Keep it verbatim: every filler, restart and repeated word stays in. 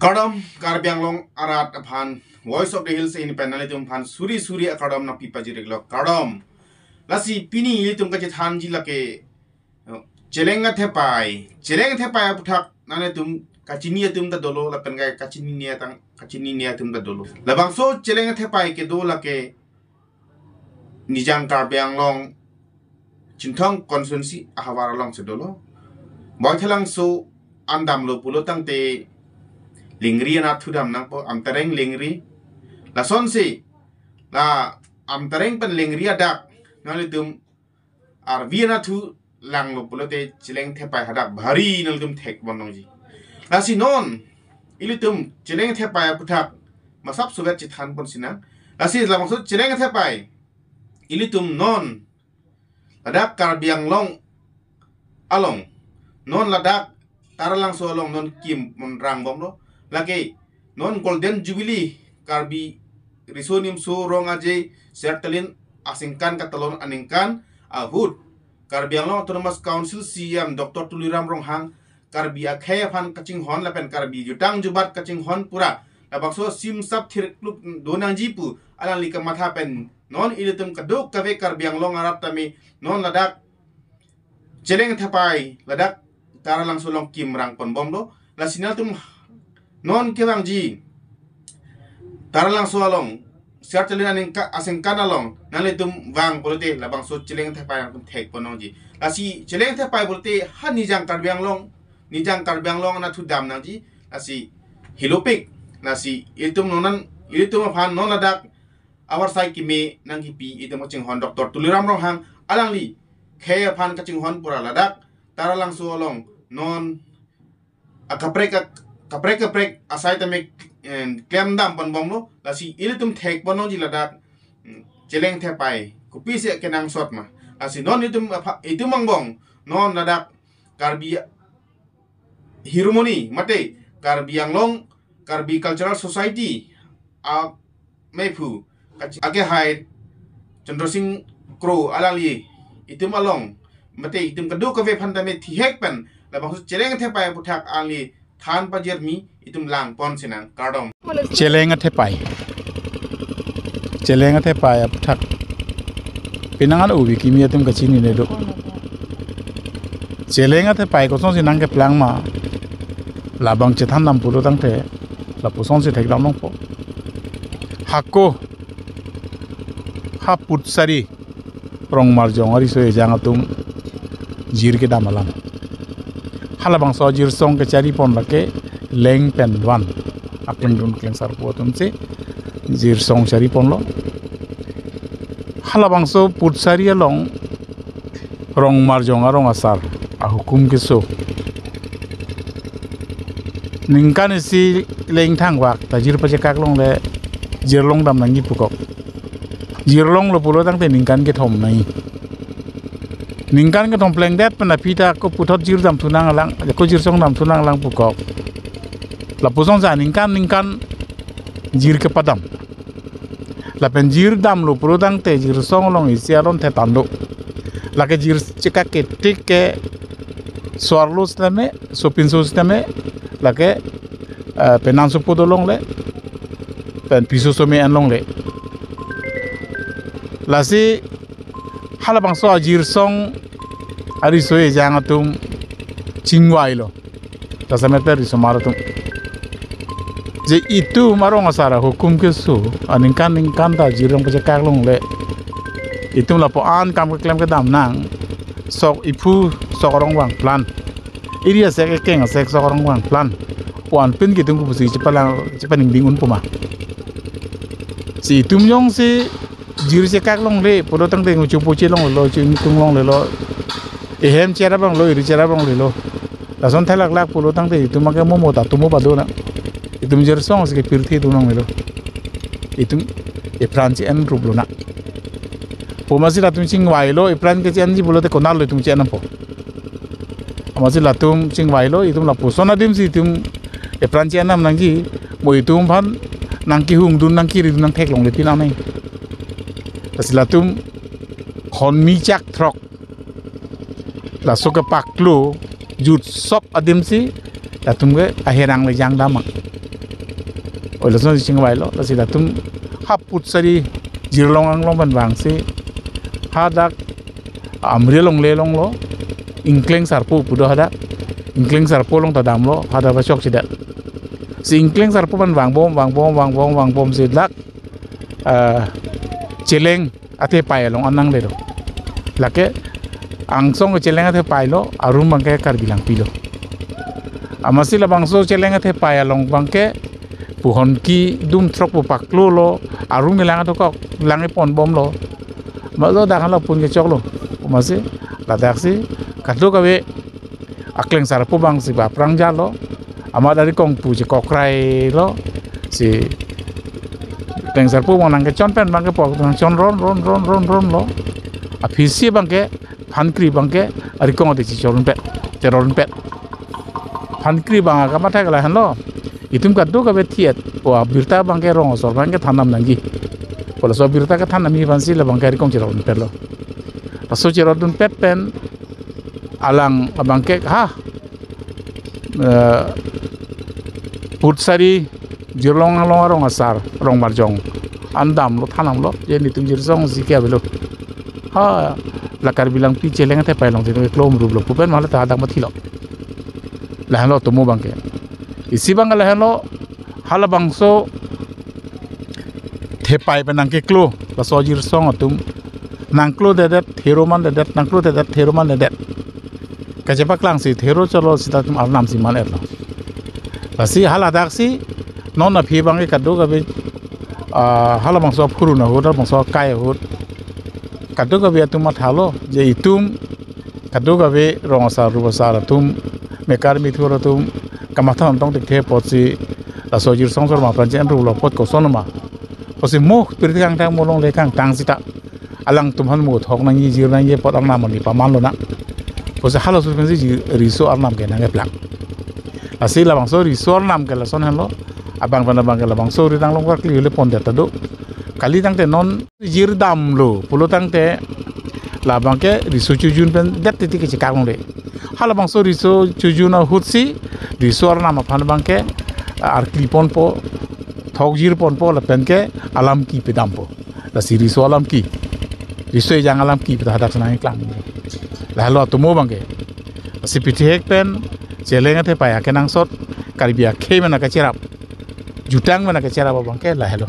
Kardom, Karbi Anglong arat aphan Voice of the Hills ahin pen nanglitum aphan suri suri akardom nangpi pajir-iklo, kardom. Lasi pini ilitum kachethanji lake, eh, Cheleng Athepai. Cheleng Athepai aputhak nanglitum kachini atum ta dolo, lapen kachinine atang, kachinine atum ta dolo. Labangso Cheleng Athepai kedo lake Nijang Karbi Anglong Chinthong constituency ahavar alongsi dolo. Baithalangso an damlo pulo tangte Lengri anatthu dam nangpo, Amtareng Lengri. Lasonsi la Amtareng pen Lengri adak nanglitum arvi anatthu langlo pulote Cheleng Athepai hadak bhari nanglitum thekpon longji. Lasi non ilitum Cheleng Athepai aputhak masap suvet chethanpon sinang. Lasi labangso Cheleng Athepai ilitum non ladak Karbi Anglong along, non ladak Taralangso along non kim mon rangbomlo. Lake non Golden Jubilee Karbi Riso Nimso Rong Aje Sertalin Asengkan Katalon aningkan ahut Karbi Anglong Autonomous Council C E M Doctor Tuliram Ronghang Karbi akhei aphan kachinghon lapen Karbi jutang jubat kachinghon pura labangso simsap thirklup do nangji pu alangli kamatha pen non ilitum kadokave Karbi Anglong arat tame non ladak Cheleng Athepai ladak Taralangso along kim rangponbomlo. Lasi nanglitum non kevangji Taralangso along, Sertalin aningka-, Asengkan along nanglitum vang pulote labangso Cheleng Athepai nangtum thekpon longji. Lasi Cheleng Athepai pulote ha Nijang Karbi Anglong, Nijang Karbi Anglong anatthu dam nangji. Lasi hilopik, lasi ilitum nonan, ilitum aphan non ladak avarsai keme nangkipi itum kachinghon Doctor Tuliram Ronghang alangli khei aphan kachinghon pura ladak Taralangso along non akaprek ak-, kaprek kaprek asai tame, eh, klem damponbomlo. Lasi ilitum thekpon longji ladak, mm, Cheleng Athepai kopisi kenangsot ma. Lasi non itum apha-, itum angbong non ladak Karbi Hiromoni mate Karbi Anglong Karbi Cultural Society amephu kachi-, akehai Chandra Sing Kro alangli itum along mate itum kadokave aphan tame thihek pen labangso Cheleng Athepai aputhak alangli than pajirmi itum langpon sinang, kardom. Cheleng Athepai. Cheleng Athepai aputhak penang an ubi kimi atum kachinine do. Cheleng Athepai kosonsi nangkeplang ma, labang chethan dam pulo tangte lapusonsi thekdam longpo. Hako ha Putsari Rongmarjong ariso ejang atum jir kedam alam. Halabangso jirsong kecharipon lake Leng pen Van aklengdun klengsarpo atumsi jirsong chariponlo. Halabangso Putsari along Rongmarjong arong asar ahukum keso ningkan isi leng thangvak ta jir pachekak longle jirlong dam nangji pukok. Jirlonglo pulo tangte ningkan kethom nangji. Ningkan kethom plengdet pen aphi ta ko puthot jir damthu nanglang, ko jirsong damthu nanglang pukok. Lapusonsi ningkan ningkan jir kepadam. Lapen jir damlo pulo tangte jirsong along isi aron thetan do. Lake jir chekak ketik ke so-arlo sitame, sopinso sitame, lake, eh, penang sopo dolongle, pen piso some an longle. Lasi halabangso ajirsong ariso ejang atum chingvailo. Laso amat pen risomar atum. Je itum arong asar ahukum keso aningkan ningkan ta jirlong pachekak longle. Itum lapu-an kam keklem kedam nang. Sok iphu sok arong vangplan. Iri asek ekeng asek sok arong vangplan. Pu-an pen ke itum kopusi chepalang chepaningding unpo ma. Si itum jongsi jir chekak longle pulo tangte nguchu poche longlelo, chu ingtung longlelo. Ehem cherap longlo, eri cherap longlelo. Lason thelaklak pulo tangte itum ake momo ta tumo padona. Itum jirsongsi kepirthe dun longlelo. Itum epran che-en rup lona. Pu amatsi latum chingvailo, epran ke che-enji pulote konatlo itum che-en dampo. Amatsi latum chingvailo, itum lapuson adimsi itum epran che-en dam nangji, mo itum aphan nangkehungdun nangkeridun nangtheklongle pinang nai. Lasi latum honmi chak throk. Laso kepaklo jutsop adimsi latum ke aherang le jang dam ma. Pu lason chingvailo, lasi latum ha Putsari Jirlong Anglong pen vangsi hadak Amri along le longlo, Ingkleng Sarpo pu do hadak. Ingkleng Sarpo along ta damlo, hadak ba chokchedet. Si Ingkleng Sarpo pen vangbom, vangbom, vangbom, vangbomsi dak, ah, Cheleng athepai along an nangle do. Lake angsong Cheleng athepai lo, arum abangke Karbi Langpi lo. Amatsi labangso Cheleng athepai along abangke pu honki dum throk pu paklo lo, arum kelang athokok lang ponbomlo. Amatsi dak hala pun kechoklo. Amatsi ladaksi kadokave Akleng Sarpo abangsi ba aphrang jalo. Amat arikong pu chekokrai lo. Si Kleng Sarpo abang nangkechon pen abangke po nangchon ron ron ron ron ron lo. Aphisi abangke phankri abangke arikong ate chichorunpet, cherorunpet. Phankri abang akamatha ke lahenlo. Itum kadokave thiet pu abirta abangke rong asor abangke than nam nangji. Pu laso abirta kethan nangji aphansi labangke arikong cherorunpetlo. Laso cherorunpet pen alang abangke ha, eh, Putsari Jirlong Anglong arong asar, Rongmarjong an damlo, than damlo, je netum Jirsong si ke avelo. Ha, la Karbi Langpi Cheleng athepai along si klom ruplo pu pen mala ta hadak mathilo. Lahenlo atomo abangke. Isi abangke lahenlo, halabangso thepai pen nangkeklo, laso Jirsong atum nangklodedet, thero mandedet, nangklodedet, thero mandedet. Kachepaklangsi thero cholo seta atum arnam si man-etlo. Lasi haladaksi non aphi abangke kadokave, ah, halabangso aphurun ahut, halabangso akai ahut, kadokave atum mathalo, je itum kadokave rong asar, rup asar atum, mekar mithur atum, kamatha tong thekthe apotsi laso Jirsong asor ma apran che-enruplo apot koson ma. Pusi mo pirthe kangtang, mo longle kangtang seta alangtum aphan mo thok nangji, jir nangji apot arnam ani pamanlonang. Pusi halaso pensi ji-, riso arnam ke nangkeplang. Lasi labangso riso arnam ke lason henlo, abang pen abangke labangso ri tang longkar kli le pondet ta do. Kali tangte non jir damlo pulo tangte labangke riso chojun pen det titi kechekak longle. Halabangso riso chojun ahutsi riso arnam aphan abangke arkli ponpo, thok jir ponpo lapenke alam ki pedampo. Lasi riso alam ki, riso ejang alam ki pu ta hadak nangklang. Lahelo atomo abangke. Lasi pithihek pen Cheleng athepai akenangsot, Karbi akhei mena kacherap, jutang mena kacherap abangke lahelo.